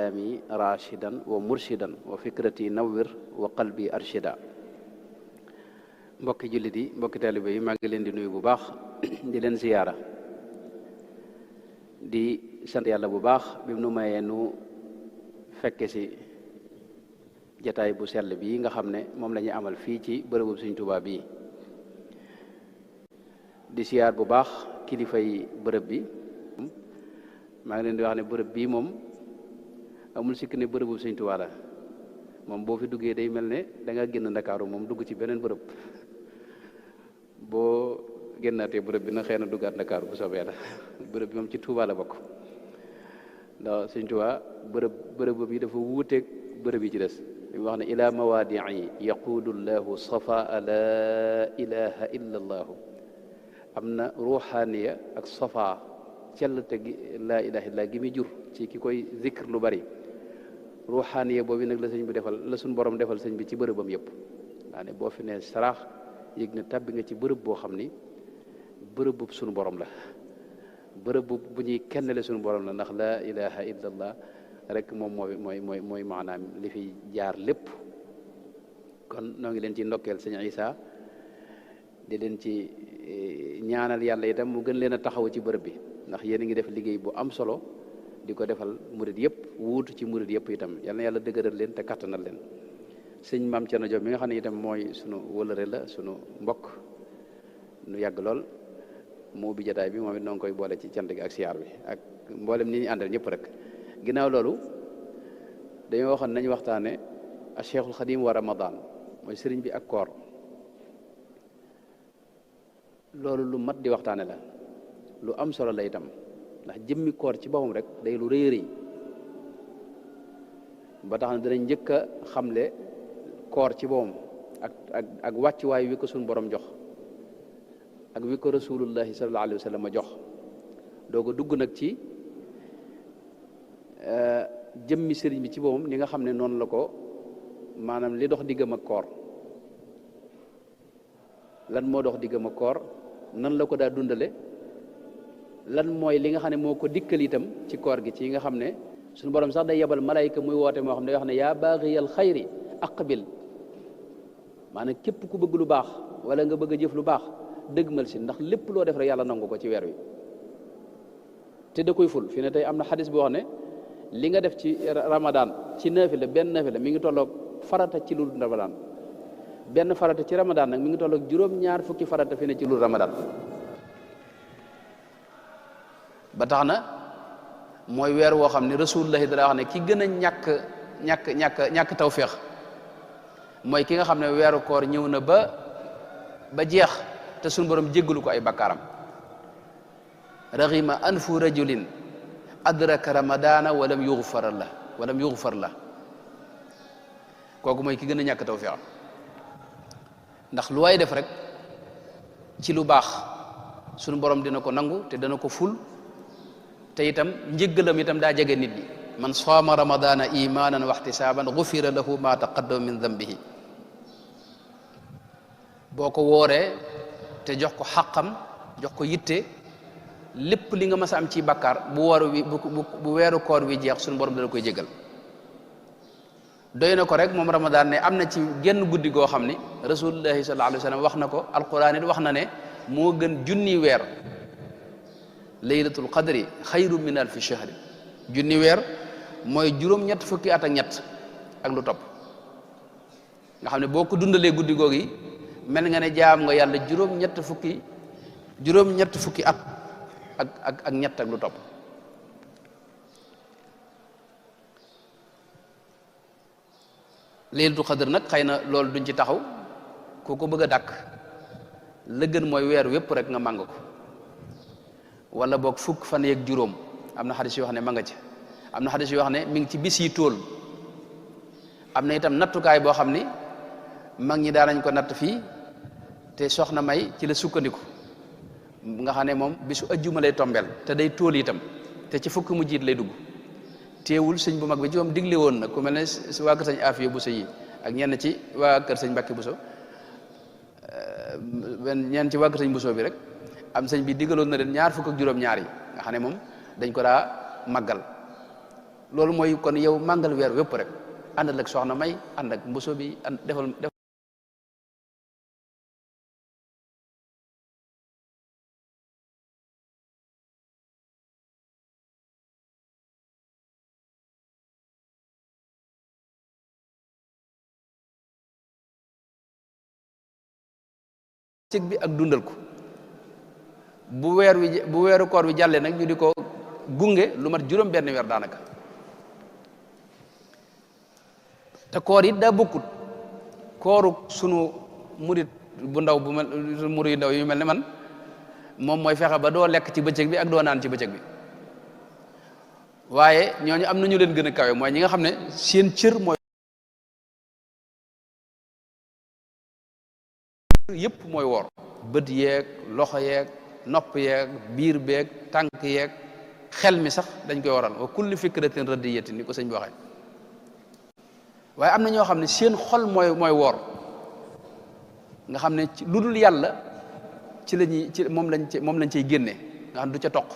ami rashidan wa murshidan wa fikrati nawwir wa qalbi arshida. Mbokki jullit yi mbokki taalibe yi maa ngi leen di nuyu bu baax di leen ziyaara di sant yàlla bu baax bi nu mayee nu fekke si jataay bu sell bii nga xam ne moom la ñuy amal fii ci bërëbu Sëriñ Tuubaa bii di siyaar bu baax kilifay bërëb bi. maa ngi leen di wax ne bërëb bii moom amul sikk ne bërëbu Sëriñ Tuubaa la moom boo fi duggee day mel ne da nga génn Ndakaaru moom dugg ci beneen bërëb boo génnaatee bërëb bi na xëy na duggaat Ndakaaru bu soobee la bërëb bi moom ci Tuubaa la bokk ndax Sëriñ Tuubaa bërëb bi dafa wuuteeg bërëb yi ci des li mu wax ne ila mawaadii yaquudu llahu safaa la ilaha illa allahu am na ruuxaaniya ak safaa cellte gi laa ilaha illa gi muy jur ci ki koy zikr lu bari ruuxaaniya boobu nag la sëñ bi defal la suñ borom defal sëñ bi ci bërëbam yëpp daa ne boo fi ne saraax yëg ne tàbbi nga ci bërëb boo xam ni bërëb suñu borom la bërëb bu ñuy kennale suñu borom la ndax laa ilaha illa allah rek moom mooy maanaam li fi jaar lépp. kon noo ngi leen ci ndokkeel sëñ Isa di leen ci ñaanal yàlla itam mu gën leen a taxaw ci bërëb bi ndax yéen a ngi def liggéey bu am solo di ko defal murid yëpp wuutu ci murid yëpp itam yal na yàlla dëgëral leen te kattanal leen. sëñ Maam Cerno Joob mi nga xam ne itam mooy sunu wëlëre la sunu mbokk nu yàgg lool mu ubbi jataay bi moom it noo ngi koy boole ci cant gi ak siyaar bi ak mboolem ni ñu àndal ñëpp rek. ginnaaw loolu dañoo waxoon nañu waxtaane a Cheikhul Xadim wa Ramadan mooy sëriñ bi ak koor loolu lu mat di waxtaane la lu am solo la itam ndax jëmmi koor ci boppam rek day lu rëy rëy ba tax na danañ njëkk a xamle koor ci boppam ak wàccuwaay wi ko suñu borom jox ak wi ko rasulullahi sallallahu alayhi wa sallam jox doo ko dugg nag ci jëmmi sëriñ bi ci boppam ni nga xam ne noonu la ko maanaam li dox diggam ak koor lan moo dox diggam ak koor nan la ko daa dundale lan mooy li nga xam ne moo ko dikkal itam ci koor gi ci nga xam ne suñu borom sax day yebal malayka muy woote moo xam ne day wax ne yaa baaxiyal xayri aqbil maanaam képp ku bëgg lu baax wala nga bëgg a jëf lu baax dëggmal si ndax lépp loo def rek yàlla nangu ko ci weer wi te da koy ful fi ne tey am na xadis boo xam ne li nga def ci ramadan ci naafila benn naafila mi ngi tolloog farata ci lu ramadan benn farata ci ramadan nag mi ngi tolloog juróom-ñaar fukki farata fi ne ci lu ramadan ba tax na mooy weer woo xam ne rasulullahi dara wax ne ki gën a ñàkk tawféex mooy ki nga xam ne weeru koor ñëw na ba jeex te suñu borom jéggalu ko ay bakkaaram raghima anfu rajulin adraka ramadana walam yughfar la kooku mooy ki gën a ñàkk tawféex ndax lu waay def rek ci lu baax suñu borom dina ko nangu te dana ko ful te itam njëggalam itam daa jege nit ñi man saama ramadana imanan wa ihtisaban gufira lahu ma taqaddama min dambihi boo ko wooree te jox ko xaqam jox ko yitte lépp li nga mas a am ci bakkaar bu weeru koor wi jeex suñu borom dana koy jégal doy na ko rek moom ramadan ne am na ci genn guddi goo xam ni rasulullahi sallallahu alayhi wa sallam wax na ko alquran it wax na ne moo gën junni weer laylatul qadri xayru min alfi shahri junni weer mooy juróom-ñett fukki at ak ñett ak lu topp nga xam ne boo ko dundalee guddi googu yi mel nga ne jaam nga yàlla juróom-ñett fukki at ak ñett ak lu topp laylatul qadr nag xëy na loolu duñ ci taxaw ku ko bëgg a dàkk la gën mooy weer wépp rek nga màng ko wala boog fukk fan yeeg juróom am na xadis yoo xam ne ma nga ci am na xadis yoo xam ne mi ngi ci bis yi tool am na itam nattukaay boo xam ni mag ñi daanañ ko natt fii te soxna may ci la sukkandiku nga xam ne moom bisu ajjuma lay tombeel te day tool itam te ci fukk mu jiit lay dugg teewul sëñ bu mag bi ci moom digle woon na ku mel ne waa kër sëñ Afiya Buso yi ak ñenn ci waa kër sëñ Mbàkke Buso ñenn ci waa kër sëñ Buso bi rek am sëñ bi digaloon na leen ñaar fukk ak juróom-ñaar yi nga xam ne moom dañ ko daa màggal loolu mooy kon yow màngal weer wépp rek àndal ak soxna may ànd ak mboso bi defal cëg bi ak dundal ko bu weeru koor wi jàllee nag ñu di ko gunge lu mat juróom benn weer daanaka te koor it daa bokkut kooru sunu murit bu ndaw bu mel murit yu ndaw yu mel ne man moom mooy fexe ba doo lekk ci bëccëg bi ak doo naan ci bëccëg bi waaye ñooñu am na ñu leen gën a kawe mooy ñi nga xam ne seen cër mooy yëpp mooy woor bët yeeg loxo yeeg nopp yeeg biir beeg tànk yeeg xel mi sax dañ koy waral wa kulli fikratin radiyatin ni ko sëñ bi waxee waaye am na ñoo xam ne seen xol mooy woor nga xam ne lu dul yàlla ci la ñuy ci moom lañ cay génnee nga xam du ca toq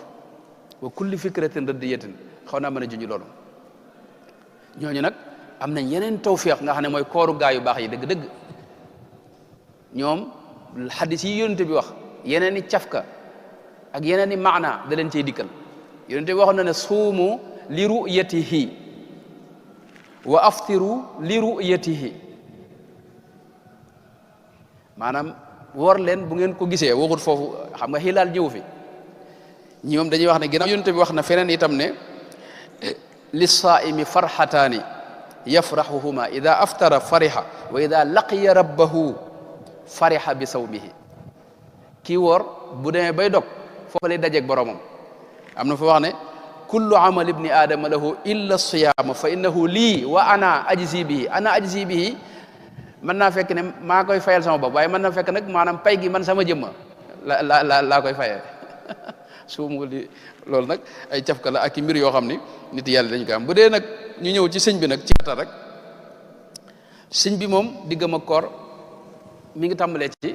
wa kulli fikratin radiyatin xaw naa mën a junj loolu ñooñu nag am nañ yeneen tawfiq nga xam ne mooy kooru gaa yu baax yi dëgg-dëgg ñoom xadis yi yonente bi wax yeneen i cafka ak yeneen i maana da leen cay dikkal yonente bi waxoon na ne suumu li ru'yatihi wa aftiru li ru'yatihi maanaam woor leen bu ngeen ko gisee waxut foofu xam nga xilaal ñëw fi ñi moom dañuy wax ne ginnaaw yonente bi wax na feneen itam ne lissaa'imi farxataani yafraxuhuma ida aftara fariha wa ida laqiya rabbahu fariha bi sawmihi kii woor bu demee bay dog foofu lay dajeeg boromam am na fa wax ne kullu amal ibni aadama lahu illa siyaama fa innahu lii wa ana ajzi bihi mën naa fekk ne maa koy fayal sama bopp waaye mën naa fekk nag maanaam pay gi man sama jëmma laa koy fayee suumu li loolu nag ay cafka la ak i mbir yoo xam ni nit yàlla dañu koy am bu dee nag ñu ñëw ci sëñ bi nag ci gàttal rek sëñ bi moom diggam ak koor mi ngi tàmbalee ci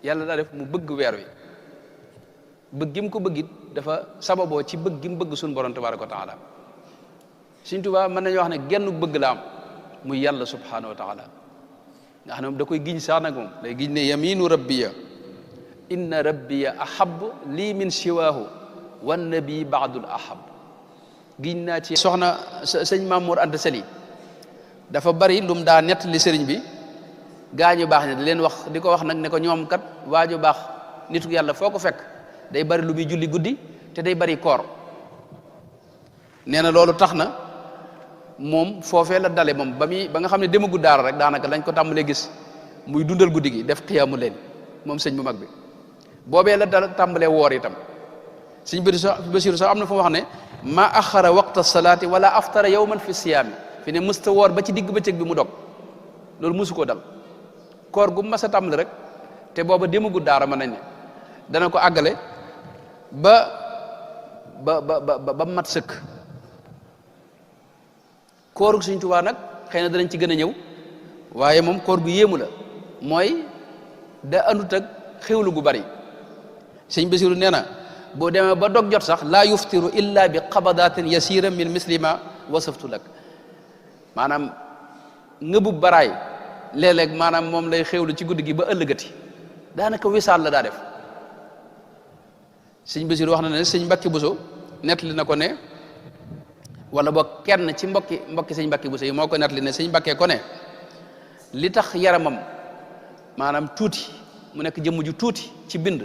yàlla daa def mu bëgg weer wi bëgg gi mu ko bëggit dafa sababoo ci bëgg gi mu bëgg suñu borom tabaraka wa taala Sëñ Tuubaa mën nañu wax ne genn bëgg la am muy yàlla subhanahu wa taala nga xam ne moom da koy giñ sax nag moom day giñ ne yaminu rabbiya inna rabbiya ahab lii min siwaahu wan nabi baadul ahab giñ naa ci soxna sëñ Mamour Anta Sali dafa bari lum daa nett li sëriñ bi gaañu baax ne da leen wax di ko wax nag ne ko ñoom kat waaju baax nitu yàlla foo ko fekk day bari lu muy julli guddi te day bari koor nee na loolu tax na moom foofee la dale moom ba nga xam ne demagu daara rek daanaka lañ ko tàmbalee gis muy dundal guddi gi def xiyaamu leen moom sëñ bu mag bi boobee la dal tàmbalee woor itam sëñ Basiru sax am na fu wax ne ma axara waqta salaati wala aftara yawman fi siyaami fi ne mësta woor ba ci digg bëccëg bi mu dog loolu mësu koo dal koor gu mas a tàmbali rek te booba demagu daara mën nañ ne dana ko àggale ba mat sëkk kooru Sëñ Tuubaa nag xëy na danañ ci gën a ñëw waaye moom koor gu yéemu la mooy da andut ak xéwlu gu bari sëñ Basiru nee na boo demee ba dog jot sax laa yuftiru illa bi qabadatin yasira min mislima wasaftu lak maanaam ngëbub baraay léeg-léeg maanaam moom lay xéwlu ci guddi gi ba ëllëgati daanaka wisaal la daa def sëñ Basiru wax na ne sëñ Mbàkke Buso nettali na ko ne wala boog kenn ci mbokki sëñ Mbàkke Buso yi moo ko nettali ne sëñ Mbàkke ko ne li tax yaramam maanaam tuuti mu nekk jëmm ju tuuti ci bind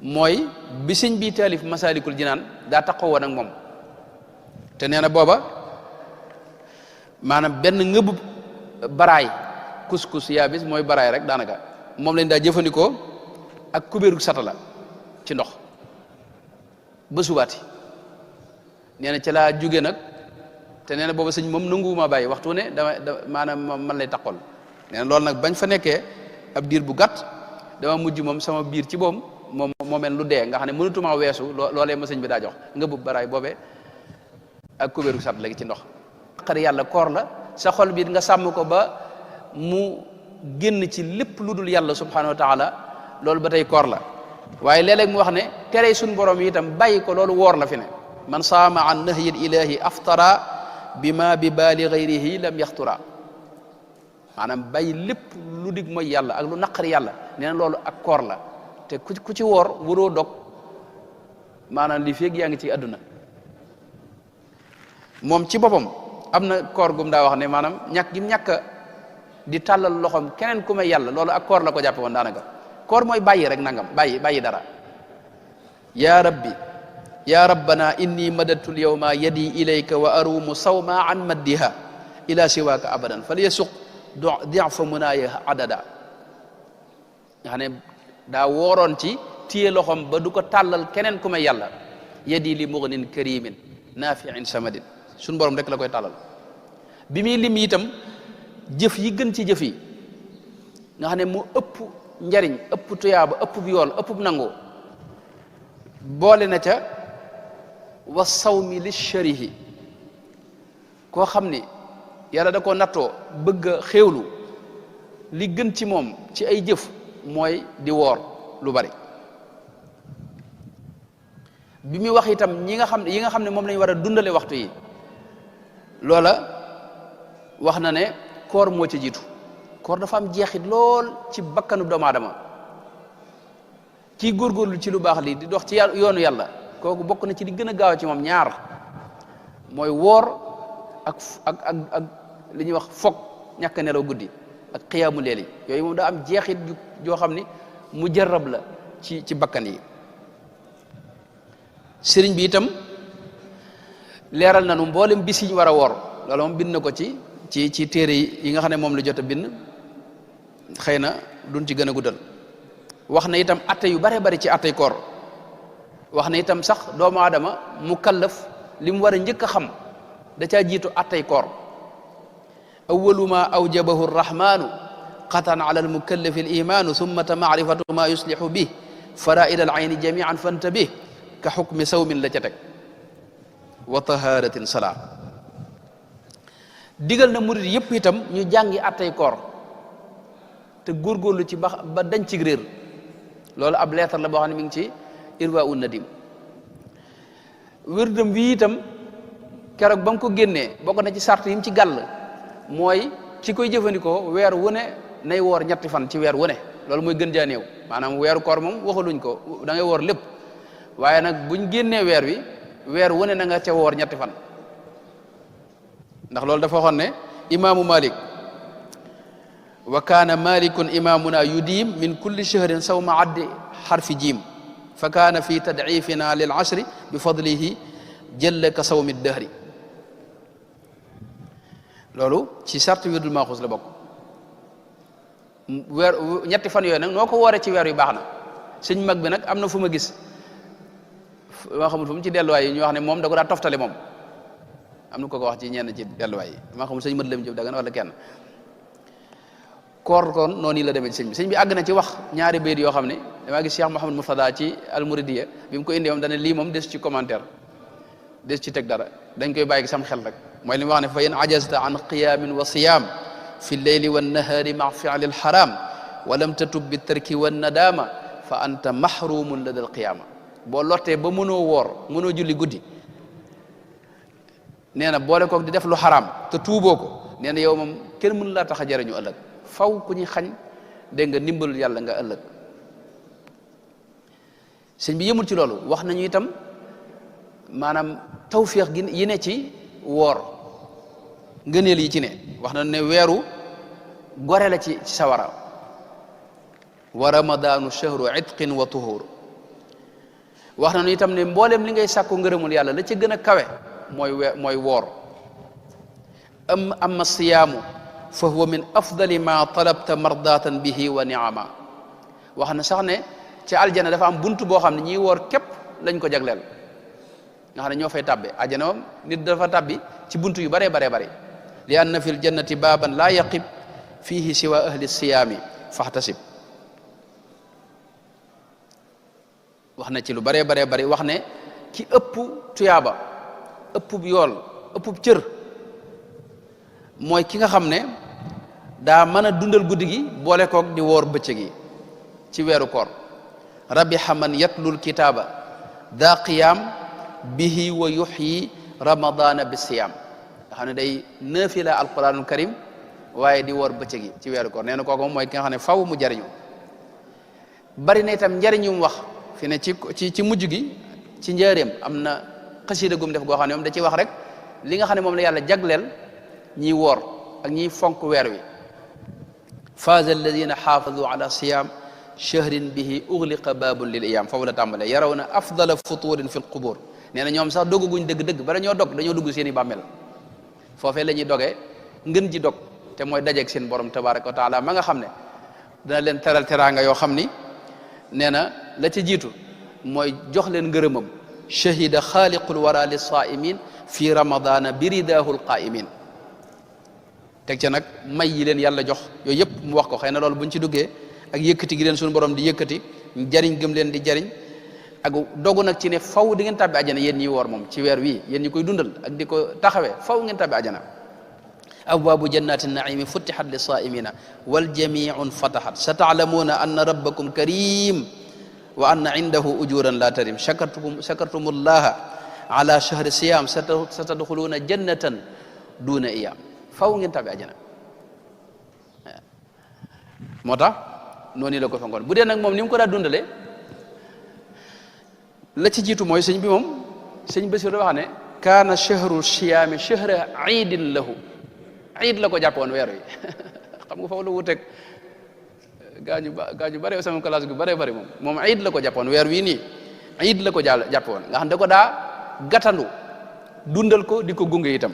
mooy bi sëñ bi taalif Masaalikul Jinaan daa taxaw woon ak moom te nee na booba maanaam benn ngëbu baraay kus-kus yaabis mooy baraay rek daanaka moom lañ daa jëfandikoo ak kubéeru satala ci ndox ba subaati nee na ca laa jóge nag te nee na booba sëñ moom nanguwuma bàyyi waxtu ne maanaam man lay taxol nee na loolu nag bañ fa nekkee ab diir bu gàtt dama mujj moom sama biir ci boom moo mel lu dee nga xam ne mënutuma weesu loolee ma sëñ bi daa jox nga bu baraay boobee ak kubéeru sat léegi ci ndox xar yàlla koor la sa xol bi nga sàmm ko ba mu génn ci lépp lu dul yàlla subhanahu wa taala loolu ba tey koor la waaye léeg-léeg mu wax ne tere suñ borom yi itam bàyyi ko loolu woor la fi ne man saama an nahyi ilahi aftara bima bi baali gayrihi lam yaxtura maanaam bàyyi lépp lu dig mooy yàlla ak lu naqari yàlla nee na loolu ak koor la te ku ci woor waroo dog maanaam li feeg yaa ngi ci àdduna moom ci boppam am na koor gum daa wax ne maanaam ñàkk di tàllal loxoom keneen ku may yàlla loolu ak koor la ko jàppe woon daanaka koor mooy bàyyi rek nangam bàyyi dara ya rabbi ya rabbana inni madadtu lyawma yadi ilayka wa arumu sawma an maddiha ila siwaka abadan fal yasuq di'fa munaya adada nga xam ne daa wooroon ci téye loxoom ba du ko tàllal keneen ku may yàlla yadi li mughnin karimin nafi'in samadin suñu borom rek la koy tàllal bi muy lim itam jëf yi gën ci jëf yi nga xam ne mu ëpp njariñ ëpp tuyaaba ëpp yool ëpp nangu boole na ca wa sawmi li sharihi koo xam ni yàlla da ko nattoo bëgg a xéewlu li gën ci moom ci ay jëf mooy di woor lu bari bi muy wax itam yi nga xam ne moom lañu war a dundale waxtu yi loola wax na ne koor moo ci jiitu koor dafa am jeexit lool ci bakkanu doomu aadama kii góorgóorlu ci lu baax lii di dox ci yoonu yàlla kooku bokk na ci li gën a gaaw ci moom ñaar mooy woor ak li ñuy wax foog ñàkk a nelaw guddi ak xiyaamu leeli yooyu moom daa am jeexit joo xam ni mu jarab la ci bakkan yi sëriñ bi itam leeral na nu mboolem bis yi ñu war a woor loolu moom bind na ko ci téere yi nga xam ne moom la jot a bind xëy na duñ ci gën a guddal wax na itam atte yu bare bari ci attey koor wax na itam sax doomu aadama mu kallaf li mu war a njëkk a xam da caa jiitu attey koor awalu ma awjabahu rrahmanu qatan ala almukallafi alimaanu summata maarifatu ma yuslihu bih faraida alayni jamian fantabih ka xukmi sawmin la ca teg wa taharatin salaa digal na murid yëpp itam ñu jàngi attey koor te góorgóorlu ci ba dañ ci réer loolu ab leetar la boo xam ne mi ngi ci irwa un nadim wérdam wi itam keroog ba mu ko génnee bokk na ci sart yi mu ci gàll mooy ci koy jëfandikoo weer wu ne nay woor ñetti fan ci weer wu ne loolu mooy gën jaa néew maanaam weeru koor moom waxaluñ ko da ngay woor lépp waaye nag buñ génnee weer wu ne na nga ca woor ñetti fan ndax loolu dafa waxoon ne imaamu Malik wa kaana malikun imamuna yudiim min kulli shahrin sawma addi xarfi jiim fa kaana fi tadcifina lil ashri bi fadlihi jëlle ka sawmi dahri loolu ci sart wirdul maaxuus la bokk weer ñetti fan yooyu nag noo ko wooree ci weer yu baax na sëñ mag bi nag am na fu ma gis maa xamul fu mu ci delluwaay yi ñu wax ne moom da ko daa toftale moom am na ko wax ci ñenn ci delluwaay yi maa xamul sëñ mët lam jëf dagan wala kenn koor kon noonu la demee ci sëñ bi àgg na ci wax ñaari bayit yoo xam ne damaa gis Cheikh Mouhamed Mourtada ci almuridiya bi mu ko indee moom dana lii moom des ci commentaire des ci teg dara dañ koy bàyyi sam xel rek mooy li mu wax ne fa in ajazta an qiyamin wa siyam fi lleyli wannahaari ma fi'li alxaram wa lam tatub bi tarki wannadama fa anta mahrumun lada alqiyama boo lottee ba mënoo woor mënoo julli guddi nee na boole koog di def lu xaraam te tuuboo ko nee na yow moom kenn mënu laa tax a jariñu ëllëg faw ku ñu xañ dégg nga ndimbalul yàlla nga ëllëg sëñ bi yëmul ci loolu wax nañu itam maanaam tawfiix gi yi ne ci woor ngëneel yi ci ne wax na ne weeru gore la ci sawara wa ramadaanu shahru itqin wa tuhur wax nañu itam ne mboolem li ngay sàkku ngërëmul yàlla la ci gën a kawe mooy woor amma siyaamu fa huwa min afdali ma talabta mardatan bihi wa niama wax na sax ne ci aljana dafa am buntu boo xam ne ñiy woor képp lañ ko jagleel nga xam ne ñoo fay tabbe aljana moom nit dafa tabbi ci buntu yu bare li anna fi ljannati baaban laa yaqib fihi siwa ahli siyaami faxtasib wax na ci lu bare wax ne ki ëpp tuyaaba ëpp yool ëpp cër mooy ki nga xam ne daa mën a dundal guddi gi boole koog di woor bëccëg yi ci weeru koor rabiha man yatlul kitaaba daa qiyaam bihi wa yuhyi ramadana bi siyam nga xam ne day naafila alquranul karim waaye di woor bëccëg yi ci weeru koor nee na kooku moom mooy ki nga xam ne faw mu jariñu bari na itam njariñ yu mu wax fi ne ci mujj gi ci njaareem am na xasida gum def goo xam ne moom da ciy wax rek li nga xam ne moom la yàlla jagleel ñiy woor ak ñiy fonk weer wi faaza alladina xaafadu ala siyam shahrin bihi ugliqa babun lil iyam foofu la tàmbalee yaraw na afdala futurin fi lqubur nee na ñoom sax dogguñ dëgg-dëgg bara ñoo dog dañoo dugg seen i bàmmeel foofee la ñuy dogee ngën ji dog te mooy dajeeg seen borom tabaraka wa taala ma nga xam ne dana leen teral teraanga yoo xam ni nee na la ca jiitu mooy jox leen ngërëmam shahida xaaliqul wara li saaimin fi ramadana biridaahu lqaimin teg ca nag may yi leen yàlla jox yooyu yëpp mu wax ko xëy na loolu buñ ci duggee ak yëkkati gi leen suñu borom di yëkkati jariñ gëm leen di jariñ ak dogu nag ci ne faw di ngeen tàbbi ajana yéen ñi woor moom ci weer wii yéen ñi koy dundal ak di ko taxawee faw ngeen tàbbi ajana abwaabu jannati naimi futixat li saaimina wal jamiun fataxat sa taalamuuna anna rabbakum karim wa anna indahu ujuran la tarim shakartum allaha ala shahri siyam sa tadxuluuna jannatan duna iyam faw ngeen tàbbi ajana moo tax noonu la ko fonkoon bu dee nag moom ni mu ko daa dundale la ci jiitu mooy sëñ bi moom sëñ Basiru wax ne kaana shahru siyaami shahra iidin lahu iid la ko jàppoon weer wi xam nga foofu la wuteeg gaañu bare sama classe gu bare bari moom iid la ko jàppoon weer wii nii iid la ko jàppoon nga xam da ko daa gàttandu dundal ko di ko gunge itam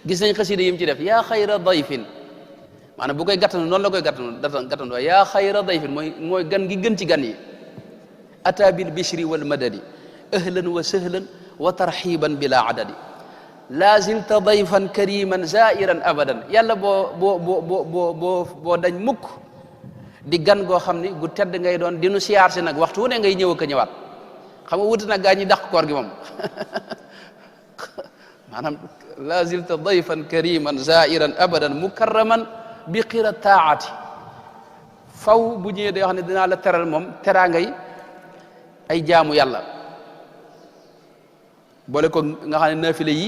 gis nañ xasida yim ci def yaa xayra dayfin maanaam bu koy gàttandu noonu la koy gàttandu waaye yaa xayra dayfin mooy gan gi gën ci gan yi ata bil bishri wal madadi ahlan wa sahlan wa tarxiban bila adadi laa zilta dayfan kariman zairan abadan yàlla boo dañ mukk di gan goo xam ni gu tedd ngay doon dinu siyaar si nag waxtu wu ne ngay ñëw ak a ñëwaat xam nga wuti nag gaa ñi dàq koor gi moom maanaam laa zilta dayfan kariman zairan abadan mukarraman bi xira taati faw bu ñëwee day wax ne dinaa la teral moom teraa ngay ay jaamu yàlla boole ko nga xam ne naafile yi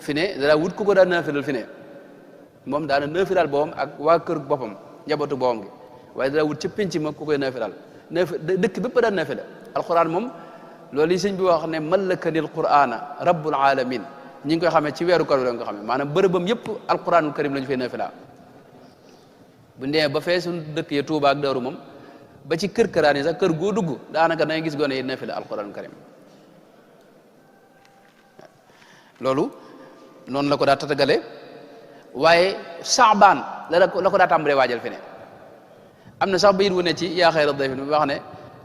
fi ne daa wut ku ko daa naafilal fi ne moom daana naafilal boppam ak waa kër boppam njabootu boppam gi waaye daa wut ca pénc ma ku koy naafilal dëkk bépp daa naafila alquran moom loolu yi sëñ bi wax ne mallakani alqurana rabbul alamin ñi ngi koy xamee ci weeru koor bi la nga ko xamee maanaam bërëbam yëpp alquranul karim la ñu fay naafila bu ndee ba fee suñu dëkk ya Tuuba ak Daaru moom ba ci kër-këraan yi sax kër goo dugg daanaka da ngay gis gone yi naafila alquranul karim loolu noonu la ko daa tatagale waaye saabaan la ko daa tàmbalee waajal fi ne am na sax bayit wu ne ci yaa xayra dayfin bi wax ne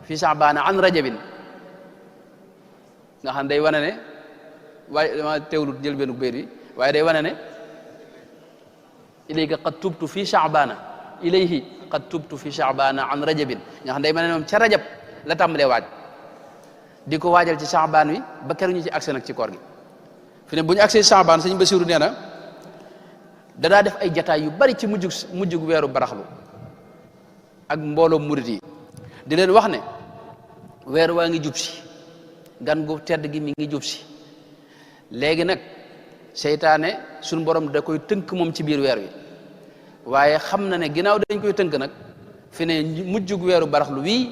fii saabaana an rajabin nga xam day wane ne waaye dama teewlu jël benn bayit bi waaye day wane ne ilayka qad tubtu fii saabaana ilayhi qad tubtu fi saabaana an rajabin nga xam day wane ne moom ca rajab la tàmbalee waaj di ko waajal ci saabaan wi ba keroog ñu ci accès nag ci koor gi fi ne bu ñu agsee Saabaan sëñ Basiru nee na danaa def ay jataay yu bari ci mujjug weeru baraxlu ak mbooloo murit yi di leen wax ne weer waa ngi jub si gan gu tedd gi mi ngi jub si léegi nag seytaane suñu borom da koy tënk moom ci biir weer wi waaye xam na ne ginnaaw dañ koy tënk nag fi ne mujjug weeru baraxlu wii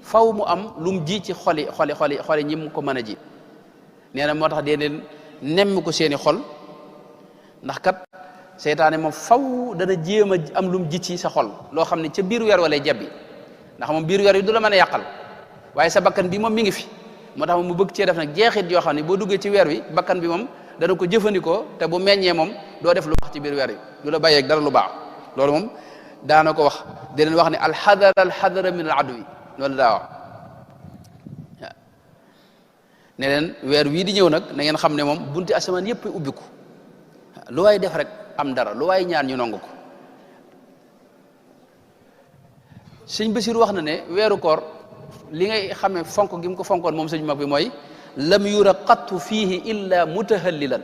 faw mu am lu mu ji ci xoli ñi mu ko mën a ji nee na moo tax dee leen nemm ko seeni xol ndax kat seytaane moom faw dana jéem a am lu mu ji ci sa xol loo xam ne ca biir weer walay jebbi ndax moom biir weer wi du la mën a yàqal waaye sa bakkan bi moom mi ngi fi moo tax moom mu bëgg cee def nag jeexit yoo xam ne boo duggee ci weer wi bakkan bi moom dana ko jëfandikoo te bu meññee moom doo def lu baax ci biir weer wi du la bàyyeeg dara lu baax loolu moom daana ko wax di leen wax ne alxadara min al adwi loolu daa wax ne leen weer wii di ñëw nag na ngeen xam ne moom bunti asamaan yëpp ubbiku lu waay def rek am dara lu waay ñaan ñu nangu ko sëñ Basiru wax na ne weeru koor li ngay xamee fonk gi mu ko fonkoon moom sëñ mag bi mooy lam yura qattu fiihi illa mutahallilan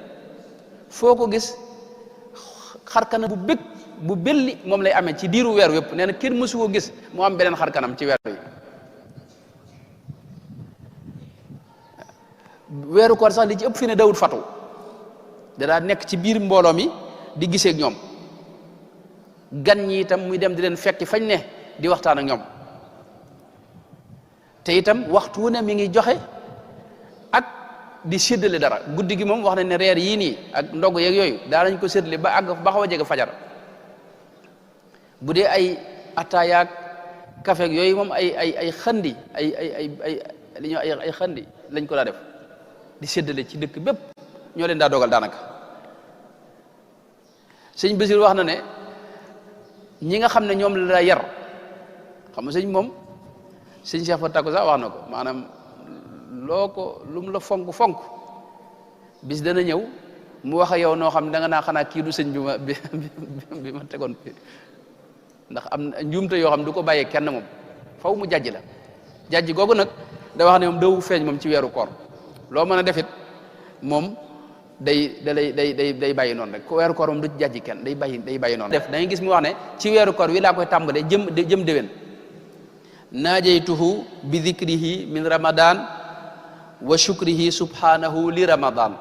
foo ko gis xarkanam bu bëgg bu belli moom lay amee ci diiru weer wépp nee na kenn mësu ko gis mu am beneen xarkanam ci weer wi weeru koor sax li ci ëpp fi ne dawut fatu danaa nekk ci biir mbooloo mi di gisee ak ñoom gan ñi itam muy dem di leen fekki fañ ne di waxtaan ak ñoom te itam waxtu wu ne mi ngi joxe ak di séddale dara guddi gi moom wax nañ ne reer yii nii ak ndog yeeg yooyu daa nañ ko séddale ba àgg ba xaw a jege fajar bu dee ay ataayaak kafeeg yooyu moom ay xandi li ñoo ay xandi lañ ko daa def di séddale ci dëkk bépp ñoo leen daa dogal daanaka sëñ Basiir wax na ne ñi nga xam ne ñoom la yar xam nga sëñ moom sëñ Cheikh Fa Takku sax wax na ko maanaam loo ko lu mu la fonk bis dana ñëw mu wax ak yow noo xam ne da nga naa xanaa kii du sëñ bi ma tegoon ndax am na njuumte yoo xam ne du ko bàyyee kenn moom faw mu jàjj la jàjj googu nag da wax ne moom dawu feeñ moom ci weeru koor loo mën a defit moom day bàyyi noonu rek ko weeru koor moom du ci jàjj kenn day bàyyi noonu def da ngay gis mu wax ne ci weeru koor wi laa koy tàmbalee jëm déwén naajaytuhu bi dhikrihi min ramadan wa shukrihi subhanahu li ramadan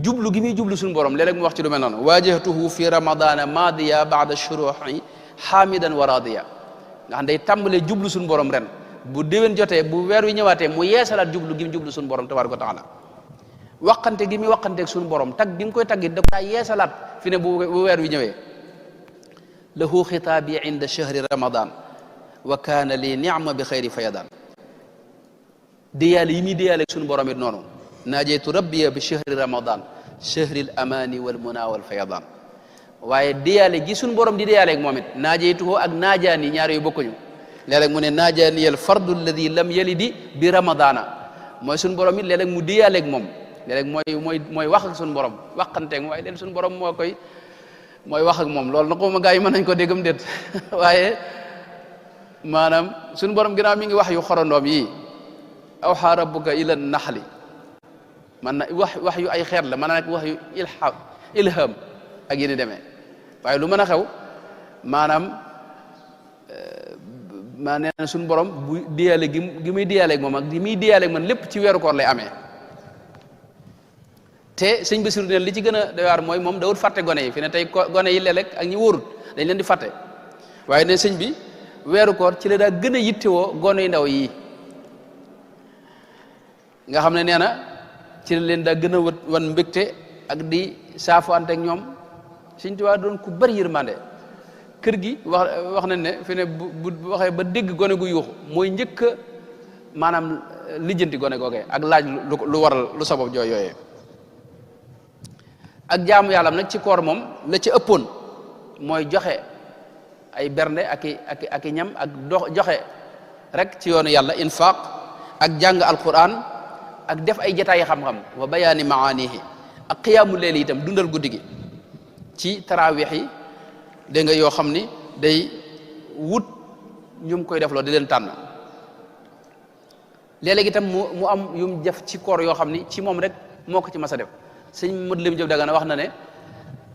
jublu gi muy jublu suñu borom léeg-léeg mu wax ci lu mel noonu waajahtuhu fi ramadana madiya baada shuruhi hamidan wa radiya nga xam day tàmbalee jublu suñu borom ren bu déwén jotee bu weer wi ñëwaatee mu yeesalaat jublu gi mu jublu suñu borom tabaraka wa taala waxante gi muy waxanteeg suñu borom tag gi mu koy taggi da ko yeesalaat fi ne bu weer wi ñëwee lahu xitaabi inda shahri ramadan wa kaana li ni'ma bi xayri fayadan diyaale yi muy diyaale suñu borom it noonu naajeytu rabbiya bi shahri ramadan shahri al amani wal muna wal fayadan waaye diyaale gi suñu borom di diyaale ak moom it naajeytuhu ak naajaani ñaar yu bokkuñu léeg-léeg mu ne naajaani al fardu alladi lam yalidi bi ramadana mooy suñu borom it léeg-léeg mu diyaale ak moom léeg-léeg mooy wax ak suñu borom waxanteeg waaye léeg suñu borom mooy wax ak moom loolu na ko ma gaa yi mën nañ ko déggam déet waaye maanaam suñu borom ginnaaw mi ngi wax yu xorondoom yi awxa rabbuka ila naxli man na wax yu ay xeet la mën na nekk wax yu ilham ak yéni demee waaye lu mën a xew maanaam maa nee na suñu borom bu diyaale gi muy diyaaleeg moom ak gi muy diyaaleeg man lépp ci weeru koor lay amee te sëñ Bassirou ne li ci gën a doy waar mooy moom dawul fàtte gone yi fi ne tey gone yi léeg-léeg ak ñi wóorut dañ leen di fàtte waaye ne sëñ bi weeru koor ci la daa gën a yittewoo gone yu ndaw yi nga xam ne nee na ci la leen daa gën a wan mbégte ak di saafuante ak ñoom sëñ Tuubaa doon ku bari yërmande kër gi wax nañ ne fi ne bu waxee ba dégg gone gu yuuxu mooy njëkk a maanaam lijjanti gone googee ak laaj lu waral lu sabab jooy yooyee ak jaamu yàllam nag ci koor moom la ci ëppoon mooy joxe ay bernde ak i ñam ak joxe rek ci yoonu yàlla infaq ak jàng alquran ak def ay jataay xam-xam wa bayaani maanihi ak qiyaamu leeli itam dundal guddi gi ci taraawix yi dégg nga yoo xam ni day wut ñu koy def loo di leen tànn léeg-léeg itam mu am yum def ci koor yoo xam ni ci moom rek moo ko ci mas a def sëñ Modou Lim Diop Dagana wax na ne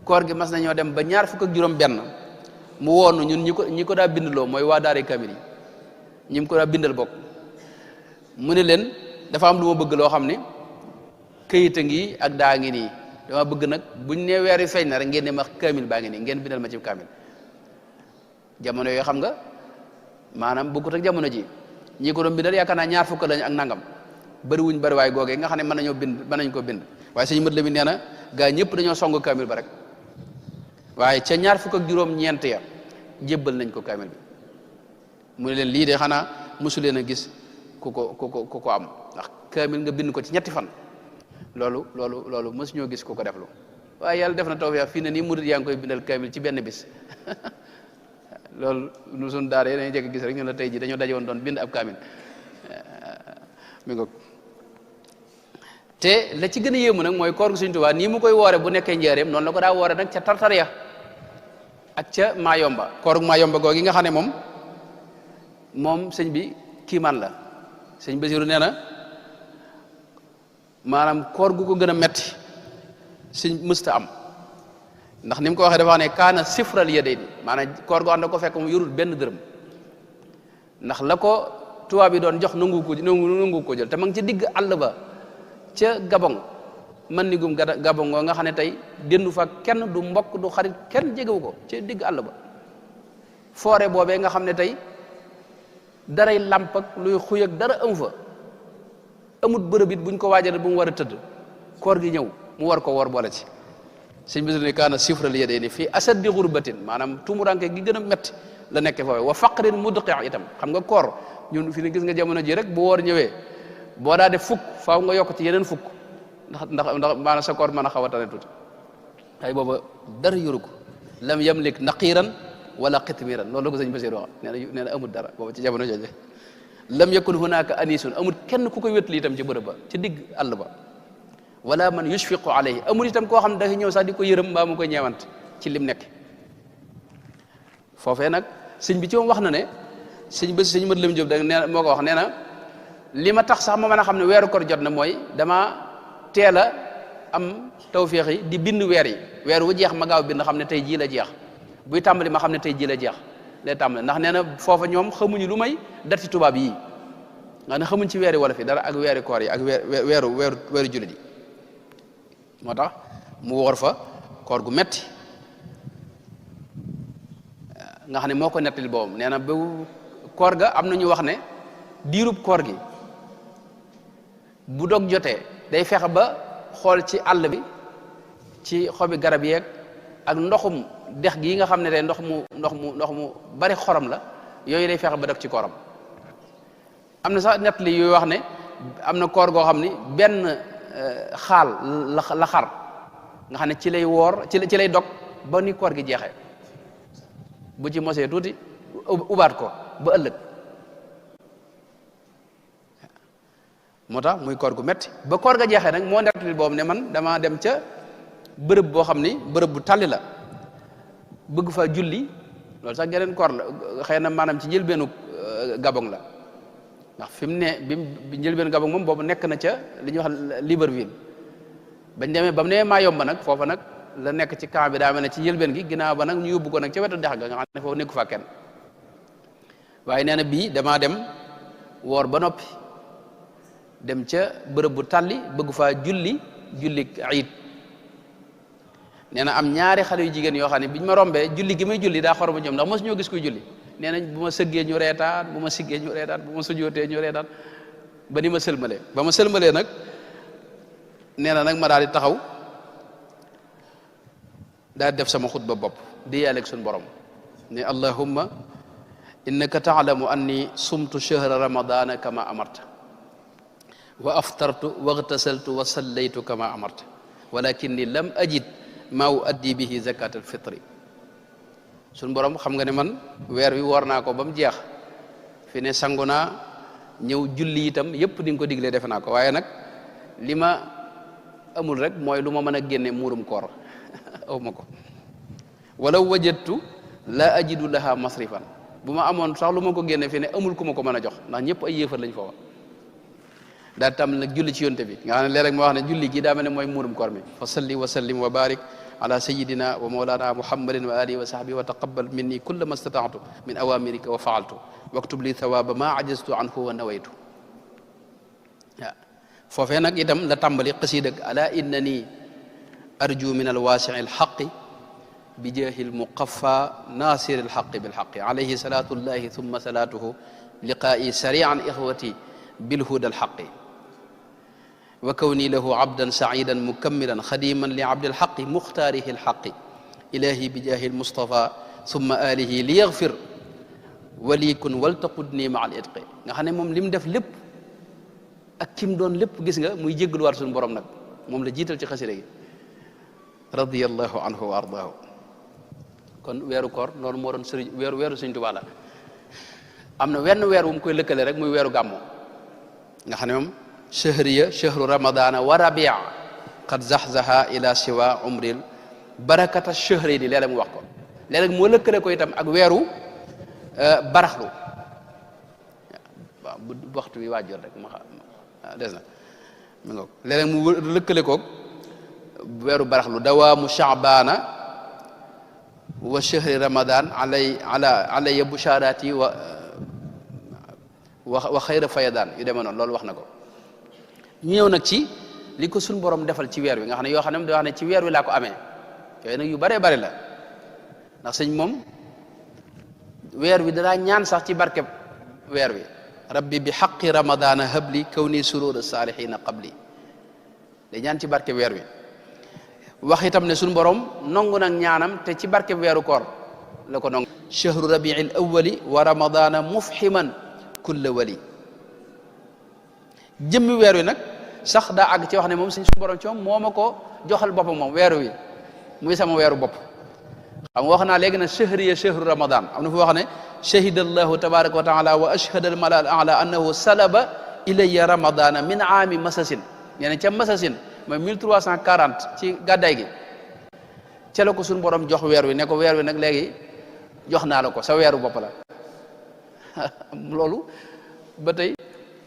koor gi mas nañoo dem ba ñaar fukk ak juróom benn mu woonu ñun ñi ko daa bindloo mooy waa daare kamil yi ñi mu ko daa bindal bokk mu ne leen dafa am lu ma bëgg loo xam ni këyit a ngi ak daa ngi nii dama bëgg nag buñ ne weer wi feeñ na rek ngeen ne ma kamil baa ngi nii ngeen bindal ma ci kamil jamono yooyu xam nga maanaam bëggut ak jamono ji ñi ko doon bindal yaakaar naa ñaar fukk lañ ak nangam bëriwuñ bëriwaay googee nga xam ne mën nañ ko bind waaye sëñ Mat Lamin nee na gaa ñëpp dañoo song kamil ba rek waaye ca ñaar fukk ak juróom ñeent ya jébbal nañ ko kamil bi mu ne leen lii de xanaa mosu leen a gis ku ko am ndax kamil nga bind ko ci ñetti fan loolu mosu ñoo gis ku ko deflu waaye yàlla def na tawfeex fii ne nii murid yaa ngi koy bindal kamil ci benn bis loolu nu suñ daara yi dañuy jekk gis rek ñu la tey ji dañoo daje woon doon bind ab kamil mi ngo te la ci gën a yéemu nag mooy koor gu Sëñ Tuubaa nii mu koy woore bu nekkee njaareem noonu la ko daa woore nag ca tartariya ak ca Maayomba koor gu Maayomba googi nga xam ne moom sëñ bi kiimaan la sëñ Basiru nee na maanaam koor gu ko gën a metti sëñ mësta am ndax ni mu ko waxee dafa wax ne kaana sifral yadayni maanaam koor goo xam ne ko fekk mu yorul benn dërëm ndax la ko tubaab bi doon jox nangu ko jël te ma ngi ci digg àll ba ca Gabon man ni gum Gabon ngoo nga xam ne tey dendu fa kenn du mbokk du xarit kenn jegewu ko ca digg àll ba forêt boobee nga xam ne tey daray làmp ak luy xuy ak dara amu fa amut bërëb it buñ ko waajal bu mu war a tëdd koor gi ñëw mu war ko woor boole ci sëñ bi ne kaana sifral yadayni fii asaddi xurbatin maanaam tumuranke gi gën a métti la nekke foofu wa faqrin mudqi itam xam nga koor ñun fi ne gis nga jamono ji rek bu woor ñëwee boo daa def fukk faaw nga yokk ci yeneen fukk ndax maanaam sa koor mën a xaw a tane tuuti ay booba dara yoru ko lam yamlik naqiran wala qitmiran loolu la ko sëñ Basiir wax nee na amul dara booba ci jamono jooju lam yakun hunaka anisun amul kenn ku koy wétli itam ci bërëb ba ci digg àll ba wala man yushfiqu alayhi amul itam koo xam ne dafa ñëw sax di ko yërëm mbaa mu koy ñeewant ci lim nekk foofee nag sëñ bi ci moom wax na ne sëñ Mat Lamin Jóob da nee moo ko wax nee na li ma tax sax ma mën a xam ne weeru koor jot na mooy dama teel a am tawféex yi di bind weer yi weer wu jeex ma gaaw bind xam ne tey jii la jeex buy tàmbali ma xam ne tey jii la jeex lay tàmbali ndax nee na foofa ñoom xamuñu lu may dati tubaab yii nga ne xamuñ ci weeri wolof yi dara ak weeri koor yi ak weeru jullit yi moo tax mu woor fa koor gu metti nga xam ne moo ko nettali boobam nee na ba koor ga am na ñu wax ne diirub koor gi bu dog jotee day fexe ba xool ci àll bi ci xobi garab yeeg ak ndoxum dex gi nga xam ne tey ndox mu bari xorom la yooyu day fexe ba def ci kooram am na sax nettali yooyu wax ne am na koor goo xam ni benn xaal la xar nga xam ne ci lay woor ci lay dog ba ni koor gi jeexee bu ci mosee tuuti ubaat ko ba ëllëg moo tax muy koor gu metti ba koor ga jeexee nag moo nettali boobu ne man dama dem ca bërëb boo xam ni bërëb bu tàlli la bëgg fa julli loolu sax geneen koor la xëy na maanaam ci njëlbeenu Gabon la ndax fi mu ne bi njëlbeenu Gabon moom boobu nekk na ca li ñuy wax Libreville bañ demee ba mu nee Mayomba nag foofa nag la nekk ci camp bi daa mel ne ci njëlbeen gi ginnaaw ba nag ñu yóbbu ko nag ca wetu dex ga nga xam ne foofu nekku fa kenn waaye nee na bii damaa dem woor ba noppi dem ca bërëb bu tàlli bëgg faa julli iid nee na am ñaari xale yu jigéen yoo xam ne biñ ma rombee julli gi may julli daa xoromu ñoom ndax mosu ñoo gis kuy julli nee nañ bu ma sëggee ñu reetaan bu ma siggee ñu reetaan bu ma sujootee ñu reetaan ba ni ma sëlmalee ba ma sëlmalee nag nee na nag ma daal di taxaw daal di def sama xutba bopp di yàlleeg suñu borom ne allahumma innaka taalamu anni sumtu shahra ramadana kama amarta wa aftartu wa igtasaltu wa sallaytu kama amarta walakinni lam ajid maa uaddi bihi zakat al fitri suñu borom xam nga ne man weer wi woor naa ko ba mu jeex fi ne sangu naa ñëw julli itam yépp di nga ko diglee defe naa ko waaye nag li ma amul rek mooy lu ma mën a génne muurum koor aw ma ko walaw wajadtu la ajidu laha masrifan bu ma amoon sax lu ma ko génne fi ne amul ku ma ko mën a jox ndax ñëpp ay yéefar lañ foofa daal tam nag julli ci yonte bi nga xam ne léeg-léeg ma wax ne julli gi daa mel ne mooy muurum koor mi fa salli wa sallim wa barik ala sayidina wa mawlana muhammadin wa alihi wa sahbihi wa taqabbal minni kulla ma stata'tu min awamirika wa fa'altu waktub li thawaba ma ajaztu anhu wa nawaytu waaw foofee nag itam la tàmbali xasiid ak ala innani arju min alwaasi'i alxaqi bi jaahi almuqaffa nasiri alxaqi bilxaqi alayhi salatullahi thumma salatuhu liqaa'i sari'an ixwati bilhuda alxaqi wa kawni lahu abdan saidan mukammilan xadiman li abdilxaqi muxtaarihi alxaqi ilahi bi jaahi almustafa thumma alihi li yaxfir walikun waltaqudni ma al itqi nga xam ne moom li mu def lépp ak kim doon lépp gis nga muy jéggalu waat suñu borom nag moom la jiital ci xasida gi radiyallahu anhu wa ardaahu kon weeru koor noonu moo doon sëriñ weeru Sëriñ Tuubaa la am na wenn weer wu mu koy lëkkale rek muy weeru gàmmo nga xam ne moom shahriya shahru ramadana wa rabia qad zaxzaha ila siwa umril barakata shahri ni léeg-léeg mu wax ko léeg-léeg moo lëkkale ko itam ak weeru baraxlu waaw bu waxtu bi waajur rek ma des na mi nga léeg-léeg mu lëkkale koog weeru baraxlu dawaamu chaabana wa shahri ramadan alaya busharati wa xayra fayadaan yu demee noonu loolu wax na ko. ñu ñëw nag ci li ko suñ borom defal ci weer wi nga xam ne yoo xam ne da wax ne ci weer wi laa ko amee yooyu nag yu baree bari la ndax sëñ moom weer wi danaa ñaan sax ci barkeb weer wi rabbi bi xaqi ramadana habli kaw ni surur salihina qabli day ñaan ci barkeb weer wi wax itam ne suñu borom nongu nag ñaanam te ci barkeb weeru koor la ko nongu chahru rabiil awali wa ramadana mufhiman kulla wali jëmmi weer wi nag sax daa àgg ci wax ne moom suñu borom ci moom moo ma ko joxal boppam moom weeru wi muy sama weeru bopp xam nga wax naa léegi nag chahriya chahru ramadan am na fu wax ne shahida allahu tabaraka wa taala wa ashhada al malal ala annahu salaba ilayya ramadana min aami masasin ñene ca masasin mooy 1340 ci gàddaay gi ca la ko suñu borom jox weer wi ne ko weer wi nag léegi jox naa la ko sa weeru bopp la loolu ba tey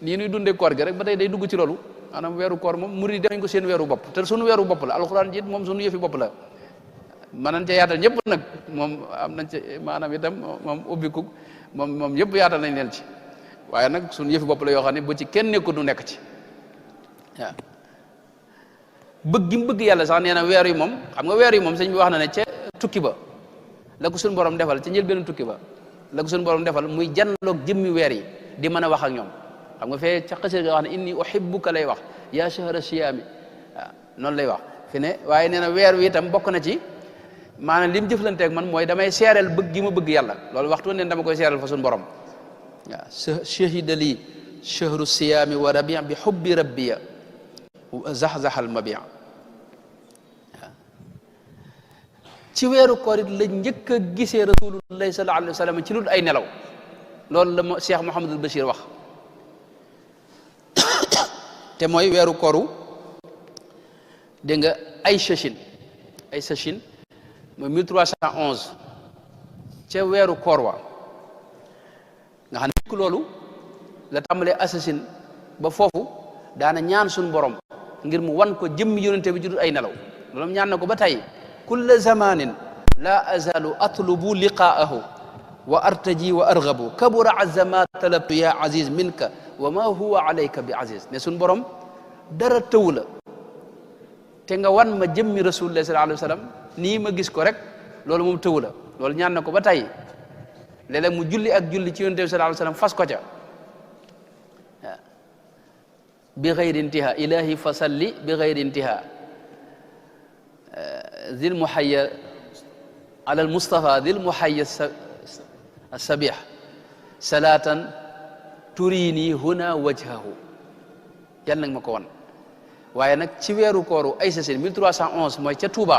nii nuy dundee koor gi rek ba tey day dugg ci loolu maanaam weeru koor moom murid dañ ko seen weeru bopp te suñu weeru bopp la alxuraan jiit moom suñu yëfi bopp la mën nañ ca yaatal ñëpp nag moom am nañ ca maanaam itam moom ubbiku moom ñëpp yaatal nañ leen ci waaye nag suñu yëfi bopp la yoo xam ne bu ci kenn nekku du nekk ci waaw bëgg gi mu bëgg yàlla sax nee na weer yi moom xam nga weer yi moom sëñ bi wax na ne ca tukki ba la ko suñu borom defal ca njëlbéenu tukki ba la ko suñu borom defal muy janloog jëmmi weer yi di mën a wax ak ñoom xam nga fee ca xasir ga wax ne inni uhibbuka lay wax yaa shahra siyaami waaw noonu lay wax fi ne waaye nee na weer wi itam bokk na ci maanaam li mu jëflanteeg man mooy damay seereel bëgg gi ma bëgg yàlla loolu waxtu neen dama koy seereel fa suñu borom waaw shahida lii shahru siyaami wa rabi bi hubbi rabbiya zaxzaxal mabia ci weeru koor it la njëkk a gisee rasulullahi sallallahu alayhi wa sallam ci lu ay nelaw loolu la Cheikh Mouhamadul Bachir wax te mooy weeru kooru dégg nga ay sachin mooy 1311 ca weeru koor wa nga xam ne loolu la tàmbalee assasine ba foofu daana ñaan suñu borom ngir mu wan ko jëmm yonente bi judul ay nelaw loolu ñaan na ko ba tey kulla zamanin la azalu atlubu liqaahu wa artaji wa argabu kabura azama talabtu ya aziz minka wa ma huwa alayka bi aziz ne suñu borom dara tëw la te nga wan ma jëmmi rasulullah sallallahu alayhi wa sallam nii ma gis ko rek loolu moom tëw la loolu ñaan na ko ba tey léeg-léeg mu julli ak julli ci yonente bi sallallahu alayhi wa sallam fas ko ca waaw bi gayri intiha ilahi fa salli bi gayri intiha zil muhayya ala al mustafa zil muhayya sabih salatan turini huna wajhahu yal nag ma ko wan waaye nag ci weeru kooru ay sasin 1311 mooy ca Touba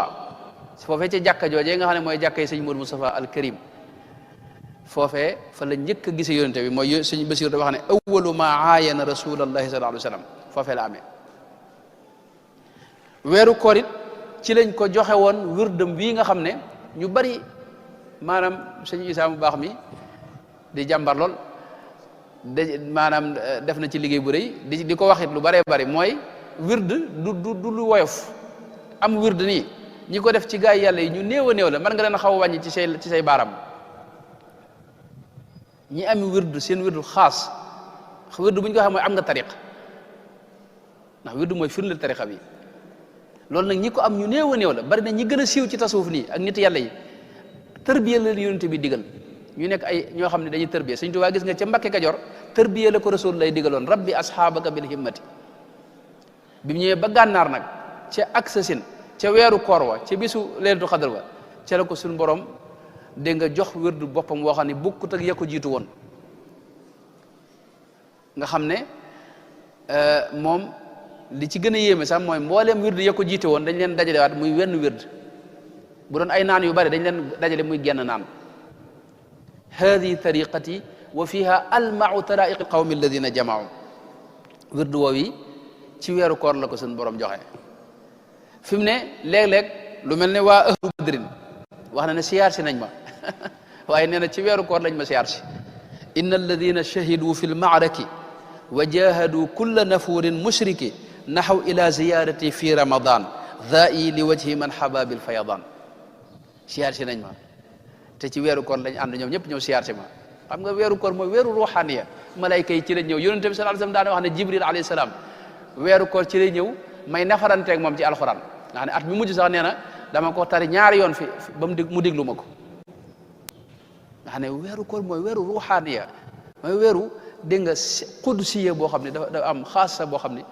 foofee ca jàkka joojee nga xam ne mooy jàkka yi sëñ Modou Moustapha al Karim foofee fa la njëkk a gise yonente bi mooy sëñ Basiir da wax ne awwalu ma aayana rasulallahi sallallahu alayhi wa sallam foofee la amee weeru koor it ci lañ ko joxe woon wirdam bii nga xam ne ñu bari maanaam sëñ Isaa mu baax mi di jàmbar lool de maanaam def na ci liggéey bu rëy di ko waxit lu baree bari mooy wird du lu woyof am wird nii ñi ko def ci gaay yàlla yi ñu néew a néew la mën nga leen a xaw a wàññi ci say baaram ñi am wird seen wird xaas wird bu ñu ko xam mooy am nga tariq ndax wird mooy firndeel tariqa bi loolu nag ñi ko am ñu néew a néew la bari na ñi gën a siiw ci tasawuf nii ak nit yàlla yi tërbiya la yonent bi digal ñu nekk ay ñoo xam ne dañuy tërbiya Sëñ Tuubaa gis nga ca Mbakke Kajoor tërbiya la ko rasul lay digaloon rabbi asxaabaka bil himmati bi mu ñëwee ba gànnaar nag ca ak sasin ca weeru koor wa ca bisu leelatu xadar wa ca la ko suñu borom dégg nga jox wérdu boppam woo xam ne bukkut ak ya ko jiitu woon nga xam ne moom li ci gën a yéeme sax mooy mbooleem wird ya ko jiite woon dañ leen dajalewaat muy wenn wird bu doon ay naan yu bari dañ leen dajale muy genn naan hadi tariqati wa fiha almau taraiqi alqawmi alladina jamaau wird woowi ci weeru koor la ko suñu borom joxe fi mu ne léeg-léeg lu mel ne waa ahlu badrin wax na ne siyaar si nañ ma waaye nee na ci weeru koor lañ ma siyaar si inna alladina shahidu fi lmaaraki wa jahadu kulla nafurin mushriki naxaw ila ziyarati fi ramadan daa'i li wajhi man hababil fayadan siyaar si nañ ma te ci weeru koor lañ ànd ñoom ñëpp ñëw siyaar si ma xam nga weeru koor mooy weeru ruuxaaniya malayka yi ci la ñëw yonent bi sallallahu alayhi wasallam daana wax ne jibril alayhi salaam weeru koor ci lay ñëw may nafaranteeg moom ci alxuraan nga xam ne at mi mujj sax nee na dama ko tari ñaari yoon fi ba mu déglu ma ko nga xam ne weeru koor mooy weeru ruuxaaniya mooy weeru dégg nga qudsiya boo xam ne dafa am xaasa boo xam ne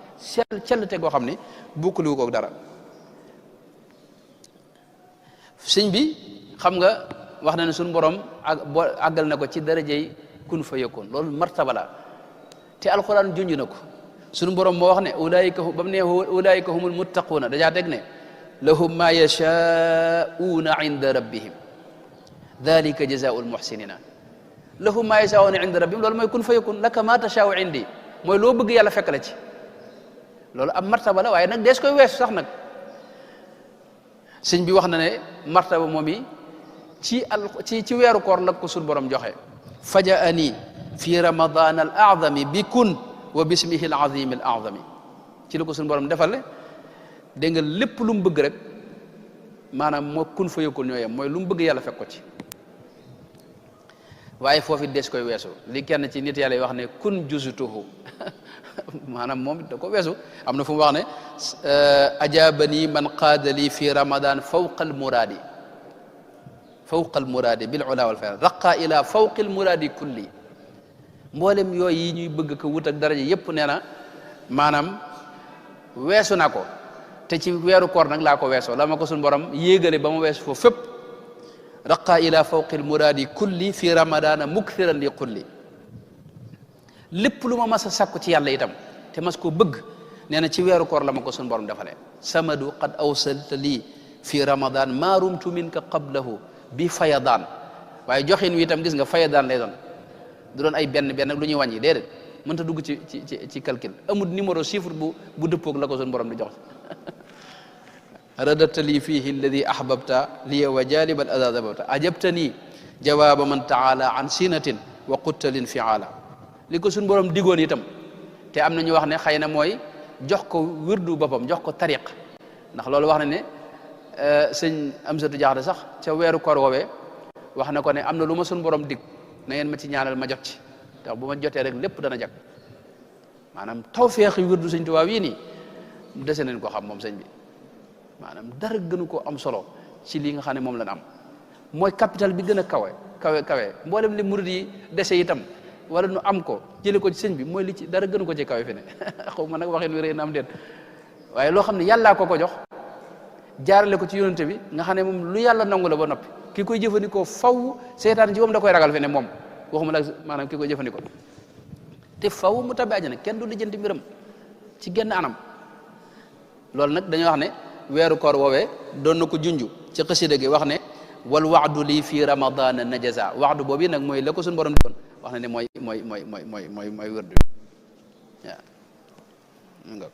cellte goo xam ne bukkaliwu koog dara sëñ bi xam nga wax na ne suñu borom àggal na ko ci darajey kun fa yakun loolu martaba la te alquran junj na ko suñu borom moo wax ne ulaayika ba mu ne ulaayika humul muttaquuna dajaa teg ne lahum ma yashaa'uuna inda rabbihim dalika jazaa'ul muhsinina lahum ma yashaa'uuna inda rabbihim loolu mooy kun fa yakun laka ma tashaa'u indi mooy loo bëgg yàlla fekk la ci loolu am martaba la waaye nag dees koy weesu sax nag sëñ bi wax na ne martaba moom yi ci weeru koor la ko suñu borom joxe fajaani fi ramadan al a'zami bi kun wa bismihi al azim al a'zami ci la ko suñu borom defal dégg nga lépp lu mu bëgg rek maanaam moo kun fa yëkkul ñoo yem mooy lu mu bëgg yàlla fekk ko ci waaye foofu des koy weesu li kenn ci nit yàlla yi wax ne kun juzutuhu maanaam moom da ko weesu am na fu mu wax ne ajabani man qaadali fi ramadan fawqa al muradi bil ula wal fayda raqa ila fawqi al muradi kulli mboolem yooyu yi ñuy bëgg ko wut ak daraja yépp nee na maanaam weesu na ko te ci weeru koor nag laa ko weesoo la ma ko suñu borom yéegale ba ma weesu foofu fépp raqa ila fawqi al muradi kulli fi ramadana mukthiran li kulli lépp lu ma mas a sakku ci yàlla itam te mas koo bëgg nee na ci weeru koor la ma ko suñu borom defalee samadu qad awsalta lii fi ramadan ma rumtu minka qablahu bi fayadaan waaye joxin wi itam gis nga fayadaan lay doon du doon ay benn lu ñuy wàññi déedéet mënta dugg ci calcul amul numéro chiffre bu dëppoog la ko suñu borom di jox radata lii fihi alladi ahbabta liya wa jalib al ada dababta ajabtani jawaba man taala an sinatin wa quttalin fiala li ko suñu borom digoon itam te am na ñu wax ne xëy na mooy jox ko wirdu boppam jox ko tariq ndax loolu wax na ne sëñ Amsatu Jaxate sax ca weeru koor woowee wax na ko ne am na lu ma suñu borom dig na ngeen ma ci ñaanal ma jot ci ndax bu ma jotee rek lépp dana jag maanaam tawfeexi wirdu sëñ Tuubaa yi nii dese nañ ko xam moom sëñ bi maanaam dara gënu ko am solo ci li nga xam ne moom lañ am mooy capital bi gën a kawe mboolem li murid yi dese itam wala nu am ko jële ko ci sëñ bi mooy li ci dara gënu ko ci kawe fi ne xaw ma nag waxin wi rëy na am déet waaye loo xam ne yàllaa ko jox jaarale ko ci yonente bi nga xam ne moom lu yàlla nangu la ba noppi ki koy jëfandikoo faw seytaan ci moom da koy ragal fi ne moom waxuma la maanaam ki koy jëfandikoo te faw mu tabbi àjjana kenn du lijjanti mbiram ci genn anam loolu nag dañoo wax ne weeru koor woowee doon na ko junju ci xasida gi wax ne wal waadu lii fii ramadana najaza waadu boobu nag mooy la ko suñu borom di doon wax na ne mooy wérdu waaw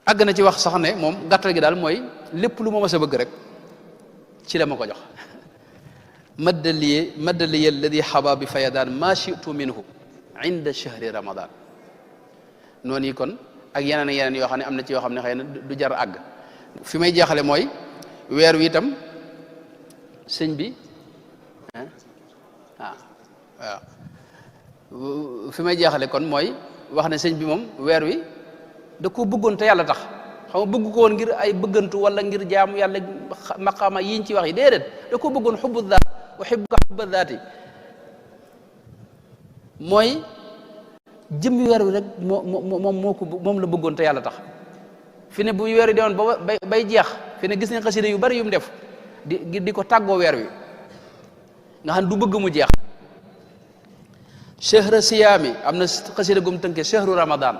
àgg na ci wax sax ne moom gàttal gi daal mooy lépp lu ma mas a bëgg rek ci la ma ko jox maddaliye alladi xaba bi fayadaan ma shitu minhu inda shahri ramadan noonu yi kon ak yeneen yoo xam ne am na ci yoo xam ne xëy na du jar àgg fi may jeexale mooy weer wi itam sëñ bi waaw fi may jeexale kon mooy wax ne sëñ bi moom weer wi da koo bëggoon te yàlla tax xam nga bëgg ko woon ngir ay bëggantu wala ngir jaamu yàlla maqaama yiñ ci wax yi déedéet da koo bëggoon xubbu daat uhibbuka hubba daati mooy jëmmi weer wi rek moom la bëggoon te yàlla tax fi ne bu weer wi demoon ba bay jeex fi ne gis nañ xasida yu bari yu mu def di ko tàggoo weer wi nga xam du bëgg mu jeex chahra siyaami am na xasida gum tënke chahru ramadan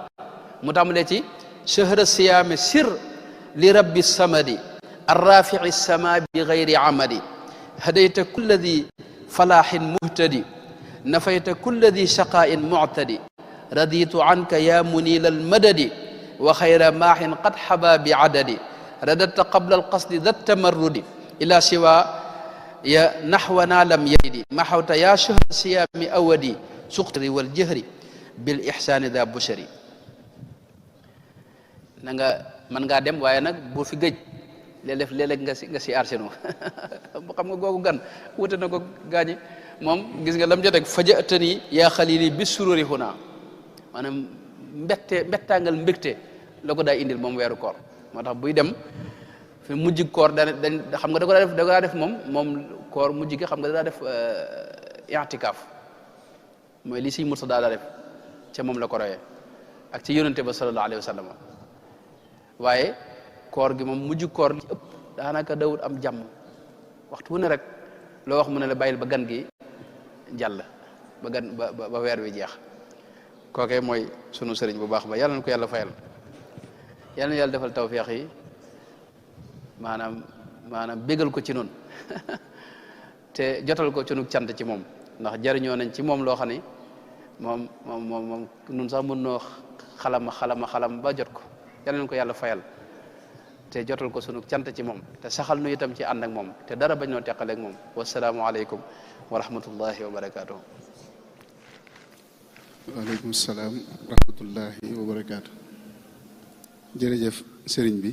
mu tàmbalee ci chahra siyaami sir li rabbi samadi arrafici sama bi gayri amadi hadayta kulla di falaaxin muhtadi nafayta kulla di shaqaa'in muctadi raditu anka ya munila almadadi wa xayra maaxin qad xaba bi cadadi radadta qabla alqasdi da tamarrudi ila siwa ya naxwana lam yaydi maxawta ya chahra siyaami awadi suqtari wal jahri bil ixsaani da bushari na nga mën ngaa dem waaye nag boo fi gëj léeg-léeg nga si arseno xam nga googu gan wute na ko gaañi moom gis nga lam joteg fajatani yaa xalili bi sururi huna maanaam mbettangal mbégte la ko daa indil moom weeru koor moo tax buy dem fi mujj koor dañ xam nga da ko daa def moom koor mujj gi xam nga da daa def i'tikaaf mooy li Sëñ Murtadaa daa def ca moom la ko royee ak ci yonente ba sallallahu alayhi wa sallam waaye koor gi moom mujj koor li ëpp daanaka dawut am jàmm waxtu wu ne rek loo wax mu ne la bàyyil ba gan gi jàll ba weer wi jeex kookee mooy sunu sëriñ bu baax ba yàlla na ko yàlla fayal yàlla na yàlla defal tawfeex yi maanaam bégal ko ci noonu te jotal ko ci nu cant ci moom ndax jariñoo nañ ci moom loo xam ne moom nun sax mën noo xalam ba jot ko yàlla nañ ko yàlla fayal te jotal ko sunu cant ci moom te saxal nu itam ci ànd ak moom te dara bañ noo teqaleeg moom wasalaamu aleykum wa rahmatullahi wa barakaatuh. waaleykum salaam wa rahmatullahi wa barakaatu. jërëjëf sëriñ bi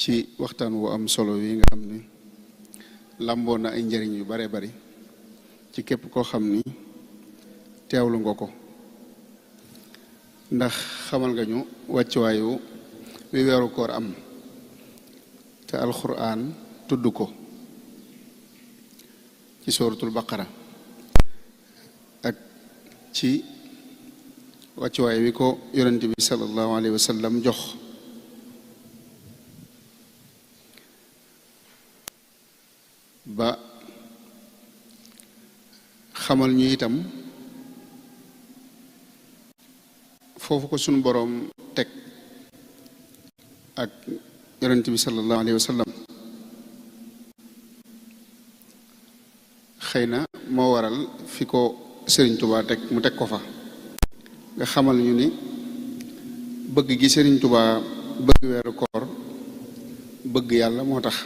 ci waxtaan wu am solo wi nga xam ni lamboo na ay njëriñ yu bare bari ci képp koo xam ni teewlu nga ko ndax xamal nga ñu wàccuwaayu wi weeru koor am te alxuraan tudd ko ci suratul baqara ak ci wàccuwaay wi ko yonent bi sallallahu alayhi wa sallam jox ba xamal ñu itam foofu ko sunu boroom teg ak yonent bi sallallahu alayhi wa sallam xëy na moo waral fi ko Sëriñ Tuubaa teg mu teg ko fa nga xamal ñu ni bëgg gi Sëriñ Tuubaa bëgg weeru koor bëgg yàlla moo tax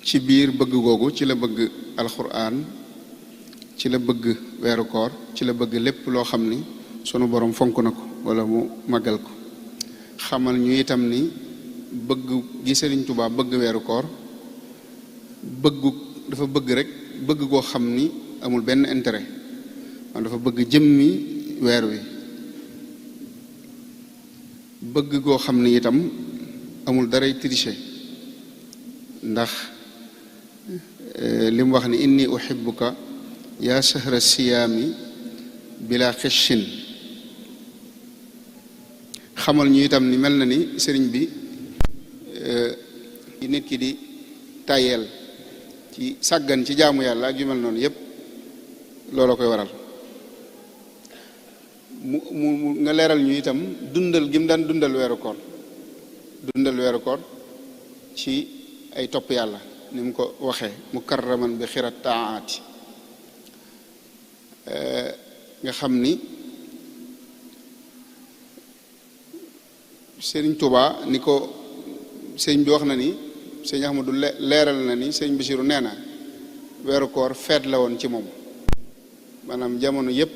ci biir bëgg googu ci la bëgg alxuraan ci la bëgg weeru koor ci la bëgg lépp loo xam ni sunu borom fonk na ko wala mu màggal ko xamal ñu itam ni bëgg gi Sëriñ Tuubaa bëgg weeru koor dafa bëgg rek bëgg goo xam ni amul benn intérêt man dafa bëgg jëmmi weer wi bëgg goo xam ni itam amul daray tricher ndax li mu wax ni inni uhibbuka yaa shahra siyaami bila xishin xamal ñu itam ni mel na ni sëriñ bi nit ki di tàyyeel ci sàggan ci jaamu yàlla ak yu mel noonu yépp looloo koy waral mu nga leeral ñu itam dundal gi mu daan dundal weeru koor ci ay topp yàlla ni mu ko waxee mukarraman bi xirat taati nga xam ni Sëriñ Tuubaa ni ko sëriñ bi wax na ni sëriñ Ahmadu leeral na ni sëriñ Basiru nee na weeru koor feet la woon ci moom maanaam jamono yépp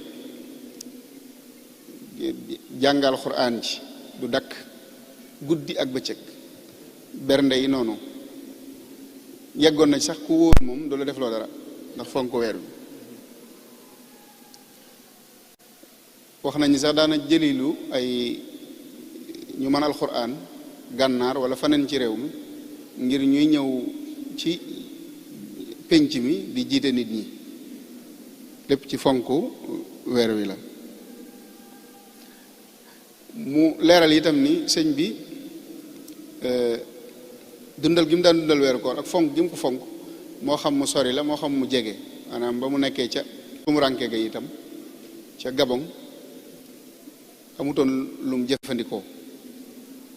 jàngal Qur'aan ci du dakk guddi ak bëccëg bernde yi noonu yeggoon na sax ku wóor moom du la def loo dara ndax fonk weer bi wax nañu sax daana jëlilu ay ñu mën alxuraan gànnaar wala faneen ci réew mi ngir ñuy ñëw ci pénc mi di jiite nit ñi lépp ci fonk weer wi la mu leeral itam ni sëñ bi dundal gi mu daan dundal weeru koor ak fonk gi mu ko fonk moo xam mu sori la moo xam mu jege maanaam ba mu nekkee ca tumuranke ga itam ca Gabon amutoon lu mu jëfandikoo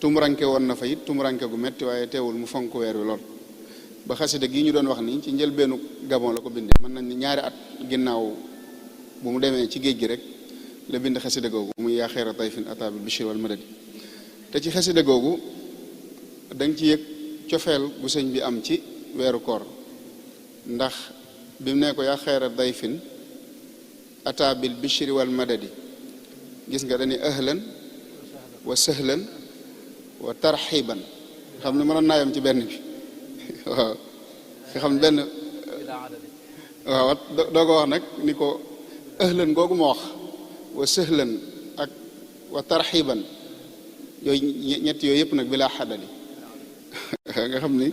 tumuranke woon na fa it tumuranke gu metti waaye teewul mu fonk weer wi lool ba xasida gi ñu doon wax ni ci njëlbeenu Gabon la ko bindee mën nañ ni ñaari at ginnaaw bu mu demee ci géej gi rek la bind xasida googu muy yaa xeera tayfin ata bil bishri wal madadi te ci xasida googu danga ci yëg cofeel gu sëñ bi am ci weeru koor ndax bi mu ne ko yaa xeera dayfin ata bil bishri wal madadi gis nga dañuy ahlan wa sahlan wa tarxiban xam ne mënoon naa yam ci benn bi waaw nga xam ne benn waaw doo ko wax nag ni ko ahlan googu ma wax wa sahlan ak wa tarxiban yooyu ñett yooyu yëpp nag bi laa xaddali nga xam ni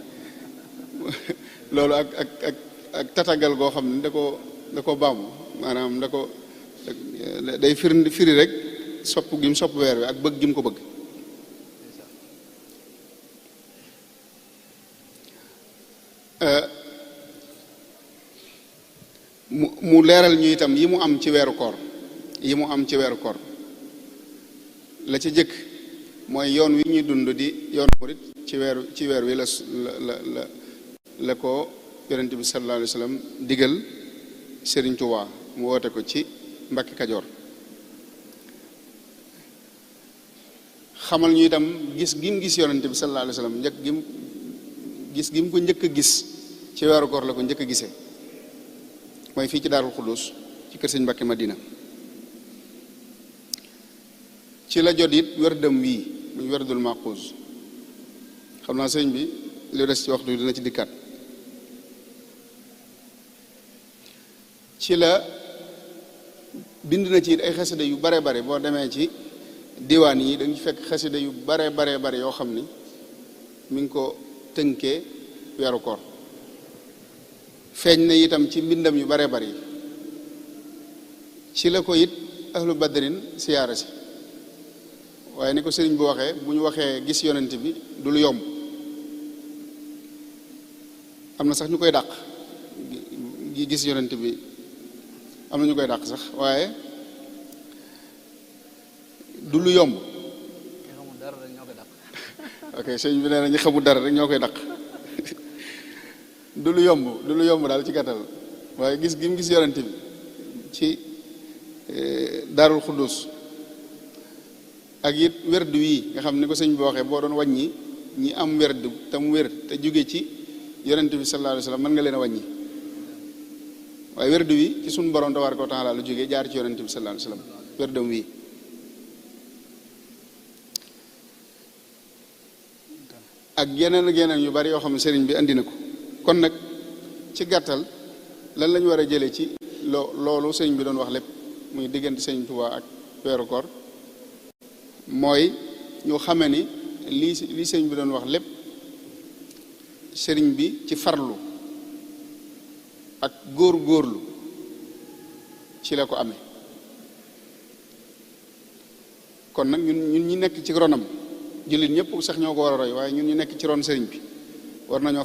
loolu ak tatagal goo xam ne da ko baamu maanaam day firi rek sopp gi mu sopp weer wi ak bëgg gi mu ko bëgg mu leeral ñu itam yi mu am ci weeru koor la ca jëkk mooy yoon wi ñuy dund di yoon murit ci weer wi la ko yonent bi sallallahu alayhi wa sallam digal Serigne Touba mu woote ko ci Mbàkke Kajoor xamal ñu itam gis gi mu gis yonent bi sallallahu alayhi wa sallam gis gi mu ko njëkk a gis ci weeru koor la ko njëkk a gisee mooy fii ci Daarul Xuddus ci kër Sëñ Mbàkke Madina ci la jot it werdam wii muy werdul maquus xam naa sëñ bi li des ci waxtu dina ci dikkaat ci la bind na ci it ay xasida yu bare bare boo demee ci diwaan yi da nga ci fekk xasida yu bare bare yoo xam ni mi ngi ko tënkee weeru koor feeñ na itam ci mbindam yu bare bari ci la ko it ahlu badrin siyaara si waaye ni ko sëriñ bu waxee bu ñu waxee gis yonent bi du lu yomb am na sax ñu koy dàq gi gis yonent bi am na ñu koy dàq sax waaye du lu yomb ok sëriñ bi nee na ñi xamul dara rek ñoo koy dàq du lu yomb daal ci gàttal waaye gis gi mu gis yonent bi ci Daarul Xuddus ak it werdu wii nga xam ni ko sëñ bi waxee boo doon wàññi ñi am werdu te mu wér te jóge ci yonent bi sallallahu alayhi wa sallam mën nga leen a wàññi waaye werdu wi ci suñu borom tabaaraka wa taala lu jógee jaar ci yonent bi sallallahu alayhi wa sallam werdam wii ak yeneen yu bari yoo xam ne sëriñ bi andi na ko kon nag ci gàttal lan lañu war a jëlee ci loolu sëriñ bi doon wax lépp muy diggante sëriñ Tuubaa ak weeru koor mooy ñu xame ni lii sëriñ bi doon wax lépp sëriñ bi ci farlu ak góorlu ci la ko amee kon nag ñun ñi nekk ci ronam jullit ñëpp sax ñoo ko war a roy waaye ñun ñu nekk ci ron sëriñ bi war nañoo